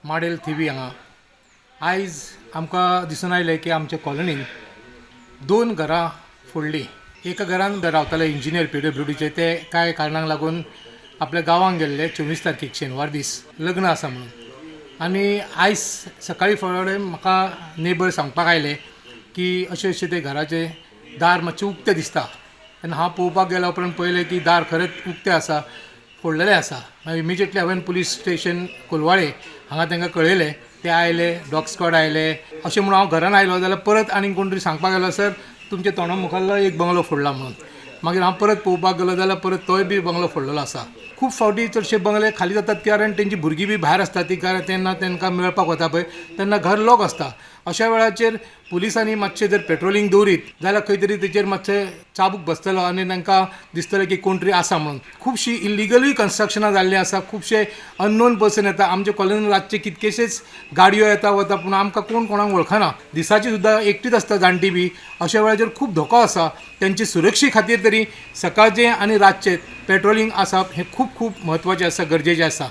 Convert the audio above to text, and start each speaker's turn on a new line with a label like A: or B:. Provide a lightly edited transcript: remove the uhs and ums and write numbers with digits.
A: Model थिवी हांगा. आयज आमकां दिसून आयलें की आमच्या कॉलनीन दोन घरां फोडलीं. एका घरान रावताले इंजिनियर पीडब्ल्यूडीचे, ते कांय कारणांक लागून आपल्या गांवांत गेल्ले 24 तारखेक शेनवार दीस लग्न आसा म्हणून. आनी आयज सकाळीं फुडें म्हाका नेबर सांगपाक आयले की अशें अशें ते घराचें दार मातशें उक्तें दिसता. तेन्ना हांव पळोवपाक गेल्या उपरांत पळयलें की दार खरेंच उक्तें आसा, फोडलेलें आसा. मागीर इमिजिएटली हांवें पुलीस स्टेशन कोलवाळे हांगा तांकां कळयलें. ते आयले, डॉग स्क्वॉड आयले. अशें म्हणून हांव घरान आयलो जाल्यार परत आनीक कोण तरी सांगपाक गेलो, सर तुमच्या तोंडा मुखारलो एक बंगलो फोडला म्हणून. मागीर हांव परत पळोवपाक गेलो जाल्यार परत तोय बी बंगलो फोडलेलो आसा. खूब फावटी चडशे बंगले खाली जातात कारण तेंची भुरगीं बी भायर आसता ती, कारण तेन्ना तांकां मेळपाक वता पळय तेन्ना घर लॉक आसता. अशा वेळाचेर पुलिसांनी मातशें जर पेट्रोलिंग दवरीत जाल्यार खंय तरी तेचेर मातशें चाबूक बसतलो आनी तांकां दिसतलें की कोण तरी आसा म्हणून. खुबशीं इलिगलूय कन्स्ट्रक्शनां जाल्लीं आसा, खुबशे अननोन पर्सन येता. आमच्या कॉलनीन रातचे कितकेशेच गाडयो येता वता, पूण आमकां कोण कोणाक वळखना. दिसाची सुद्दां एकटीच आसता जाणटी बी. अशा वेळाचेर खूब धोको आसा. तेंचे सुरक्षे खातीर तरी सकाळचें आनी रातचें पेट्रोलिंग आसप हें खूब खूब म्हत्वाचें आसा, गरजेचें आसा.